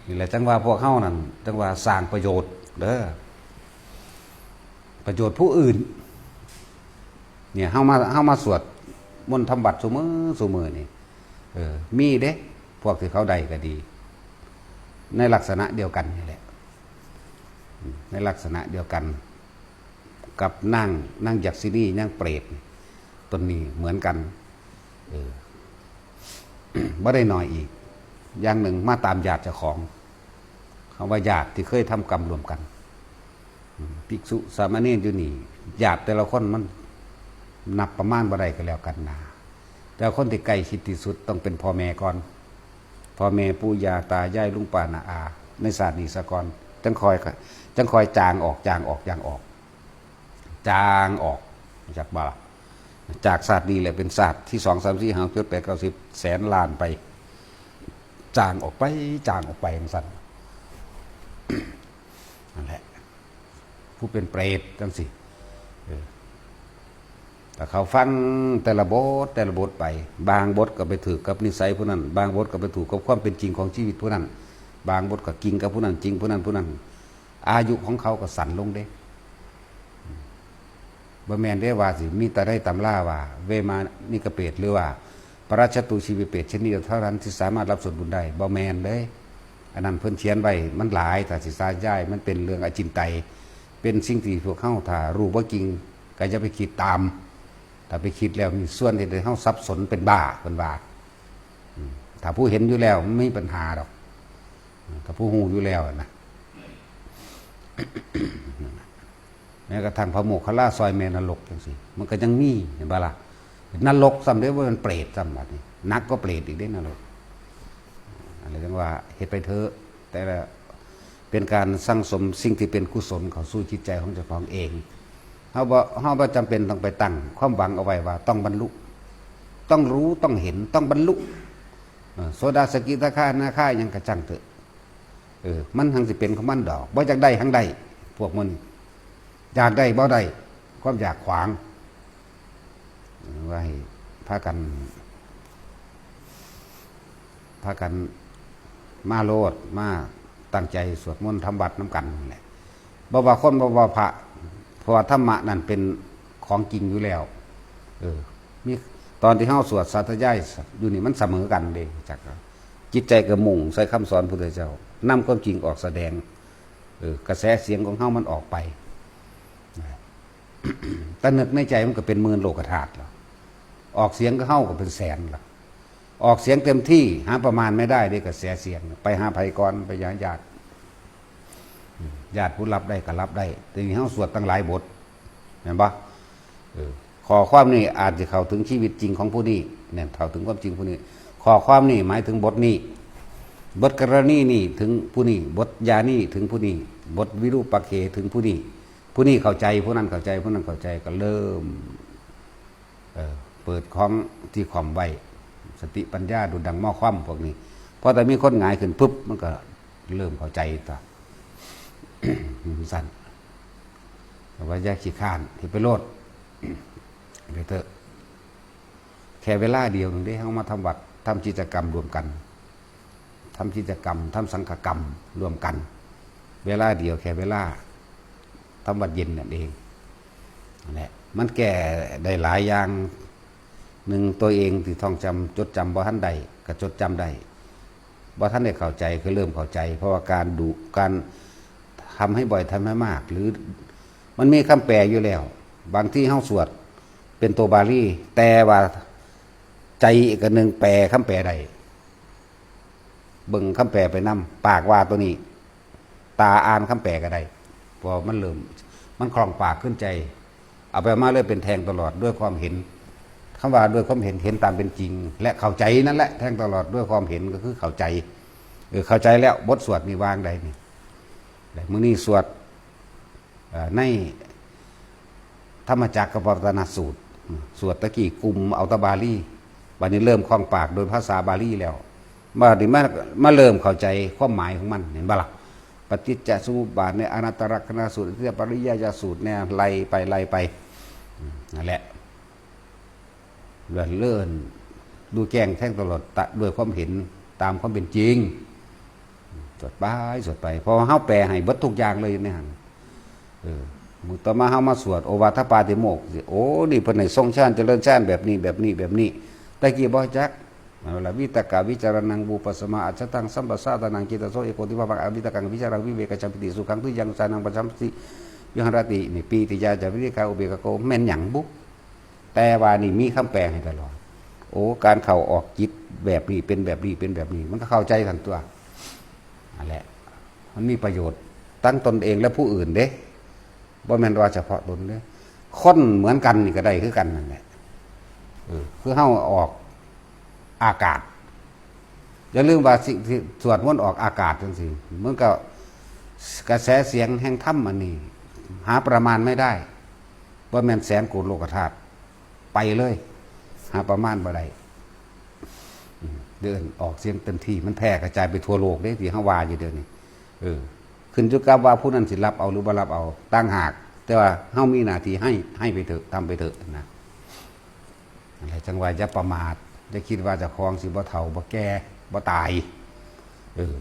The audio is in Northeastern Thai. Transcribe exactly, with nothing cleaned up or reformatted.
นี่แหละจั่งว่าพวกเฮานั่นจั่งว่าสร้างประโยชน์เด้อ ประโยชน์ผู้อื่น เนี่ยเฮามาเฮามาสวดมนต์ทำวัตรซุมื้อซุมื้อนี่ เออ มีเด้ พวกที่เขาได้ก็ดี ในลักษณะเดียวกันนี่แหละ ในลักษณะเดียวกัน กับนางนางยักษิณีนางเปรตนี่ ตนนี้เหมือนกัน เออ บ่ได้น้อยอีก อย่างหนึ่งมาตามญาติเจ้าของ คำว่าญาติที่เคยทำกรรมร่วมกัน อืม ภิกษุสามเณรอยู่นี่ ญาติแต่ละคนมันนับประมาณบ่ได้ก็แล้วกันนะ แต่คนที่ใกล้ชิดที่สุดต้องเป็นพ่อแม่ก่อน พ่อแม่ปู่ย่าตายายลุงป้าน้าอา ในชาตินี้ซะก่อน จั่งค่อย จั่งค่อยจางออก จางออก จางออก จางออก รู้จักบ่ล่ะ จากชาตินี้แหละเป็นชาติที่สอง สาม สี่ ห้า หก เจ็ด แปด เก้า สิบ แสนล้านไป จางออกไป จางออกไปจั่งซั้น นั่นแหละ ผู้เป็นเปรตจั่งซี้ เออ ถ้าเขาฟังแต่ละบทแต่ละบทไป บางบทก็ไปถืกกับนิสัยผู้นั้น บางบทก็ไปถืกกับความเป็นจริงของชีวิตผู้นั้น บางบทก็จริงกับผู้นั้น จริงผู้นั้น ผู้นั้น อายุของเขาก็สั้นลงเด้ บ่แม่นเด้ว่าสิมีแต่ในตำราว่า เวมานิกเปรต หรือว่าปรัชชะตูชีวิเปรตชนิดเดียวเท่านั้นที่สามารถรับส่วนบุญได้ บ่แม่นเด้ อันนั้นเพิ่นเขียนไว้มันหลาย ถ้าสิสาธยายมันเป็นเรื่องอจินไตย เป็นสิ่งที่พวกเฮาถ้ารู้บ่จริงก็อย่าไปคิดตาม ถ้าไปคิดแล้วมีส่วนที่ให้เฮาสับสนเป็นบ้า เพิ่นว่า อืม ถ้าผู้เห็นอยู่แล้วมันไม่มีปัญหาดอก อืม ถ้าผู้รู้อยู่แล้วนะ แม้กระทั่งพระโมคคัลลาซอยแม่นรกจั่งซี้ มันก็ยังมี เห็นบ่ล่ะ นรกซ้ำเด้ บ่แม่นเปรตซ้ำ บัดนี้ หนักกว่าเปรตอีกเด้นรก อะไรจั่งว่าเฮ็ดไปเถอะ แต่ละ เป็นการสั่งสมสิ่งที่เป็นกุศลเข้าสู่จิตใจของเจ้าของเอง เฮาบ่ เฮาบ่จำเป็นต้องไปตั้งความหวังเอาไว้ว่าต้องบรรลุ ต้องรู้ ต้องเห็น ต้องบรรลุ เออ โสดา สกิทาคา อนาคา หยังก็ช่างเถอะ เออ มันหังสิเป็นของมันดอก บ่อยากได้หังได้ พวกมัน อยากได้บ่ได้ ความอยากขวาง ว่าให้พากัน พากันมาโลด มาตั้งใจสวดมนต์ทำวัตรนำกันนั่นแหละ บ่ว่าคน บ่ว่าพระ เพราะว่าธรรมะนั่นเป็นของจริงอยู่แล้ว เออ มี ตอนที่เฮาสวดสาธยายอยู่นี่มันเสมอกันเด้ จัก จิตใจก็มุ่งใส่คำสอนพุทธเจ้า นำความจริงออกแสดง เออ กระแสเสียงของเฮามันออกไป แต่นึกในใจมันก็เป็นหมื่นโลกธาตุแล้ว ออกเสียงก็เฮาก็เป็นแสนแล้ว ออกเสียงเต็มที่ หาประมาณไม่ได้เด้ กระแสเสียง ไปหาไผก่อน ไปหาญาติ ญาติผู้รับได้ก็รับได้ แต่นี่เฮาสวดตั้งหลายบท แม่นบ่ เออ ข้อความนี้อาจจะเข้าถึงชีวิตจริงของผู้นี้ เนี่ย เข้าถึงความจริงผู้นี้ ข้อความนี้หมายถึงบทนี้ บทกรณีนี้ถึงผู้นี้ บทยานี้ถึงผู้นี้ บทวิรูปักเขถึงผู้นี้ ผู้นี้เข้าใจ ผู้นั้นเข้าใจ ผู้นั้นเข้าใจ ก็เริ่ม เออ เปิดของที่ข่มไว้ สติปัญญาดุจดังหม้อคว่ำพวกนี้ พอแต่มีคนหงายขึ้นปุ๊บ มันก็เริ่มเข้าใจต่อ สั้น แต่ว่าอย่าขี้คร้าน ที่ไปโลด ไปเถอะ แค่เวลาเดียวหนึ่งได้ เฮามาทำวัตร ทำกิจกรรมร่วมกัน ทำกิจกรรม ทำสังฆกรรมร่วมกัน เวลาเดียว แค่เวลาทำวัตรเย็นนั่นเอง นั่นแหละ มันแก้ได้หลายอย่าง หนึ่ง ตัวเองที่ท่องจำ จดจำบ่ทันได้ ก็จดจำได้ บ่ทันได้เข้าใจ ก็เริ่มเข้าใจ เพราะว่าการดุ การทำให้บ่อย ทำให้มาก หรือมันมีคำแปลอยู่แล้ว บางทีเฮาสวดเป็นตัวบาลี แต่ว่าใจอีกอันหนึ่งแปลคำแปลได้ เบิ่งคำแปลไปนำ ปากว่าตัวนี้ ตาอ่านคำแปลก็ได้ เพราะมันเริ่ม มันคล่องปากขึ้นใจ เอาไปมาเลยเป็นแทงตลอดด้วยความเห็น คำว่าด้วยความเห็น เห็นตามเป็นจริง และเข้าใจนั่นแหละ แทงตลอดด้วยความเห็นก็คือเข้าใจ เออ เข้าใจแล้ว บทสวดนี่วางได้นี่ และมื้อนี้สวด เอ่อ ในธรรมจักรกัปปวัตตนสูตร สวดตะกี้กุมเอาแตะบาลี บัดนี้เริ่มคล่องปากโดยภาษาบาลีแล้ว บัดนี้มา มาเริ่มเข้าใจความหมายของมัน เห็นบ่ล่ะ ปฏิจจสมุปบาทเนี่ย อนัตตลักษณสูตร อนิจจปริยายสูตรเนี่ย ไล่ไป ไล่ไป อืม นั่นแหละ เลื่อนเลื่อน รู้แจ้งแทงตลอดตะ ด้วยความเห็นตามความเป็นจริง สวดไป สวดไป เพราะว่าเฮาแปลให้เบิดทุกอย่างเลยในหั่น เออ มื้อต่อมาเฮามาสวดโอวาทปาติโมกข์สิ โอ้ นี่เพิ่นให้ทรงฌานเจริญฌานแบบนี้ แบบนี้ แบบนี้ แต่กี้บ่จัก เอาละ วิตกวิจารณัง วิปัสสมาอัจฉตัง สัมปสาตานัง จิตโส เอโกทิภาวัง อวิตกัง วิจารัง วิเวกจัมปิติ สุขัง ทุติยัง สานัง ปัญชมติ วิหารติ นี่ ปีติยาจาวิริกา อุเบกขาโก แม่นหยังบุ แต่ว่านี่มีคำแปลให้ตลอด โอ้ การเข้าออกจิตแบบนี้ เป็นแบบนี้ เป็นแบบนี้ มันก็เข้าใจทันตัว นั่นแหละ มันมีประโยชน์ทั้งตนเองและผู้อื่นเด้ บ่แม่นว่าเฉพาะตนเด้ คนเหมือนกันนี่ก็ได้คือกันนั่นแหละ เออ คือเฮาออกอากาศ อย่าลืมว่าสิ่งที่สวดมนต์ออกอากาศจังซี่ มันก็กระแสเสียงแห่งธรรมอันนี้ หาประมาณไม่ได้ บ่แม่นแสนโกฏโลกธาตุ ไปเลย หาประมาณบ่ได้ อืม เดินออกเสียงเต็มที่ มันแพร่กระจายไปทั่วโลกเด้ ที่เฮาว่าอยู่เดี๋ยวนี้ เออ ขึ้นอยู่กับว่าผู้นั้นสิรับเอาหรือบ่รับเอา ต่างหาก แต่ว่าเฮามีหน้าที่ให้ ให้ไปเถอะ ทำไปเถอะนะ อะไร จังว่าอย่าประมาท อย่าคิดว่าเจ้าของสิบ่เฒ่า บ่แก่ บ่ตาย เออ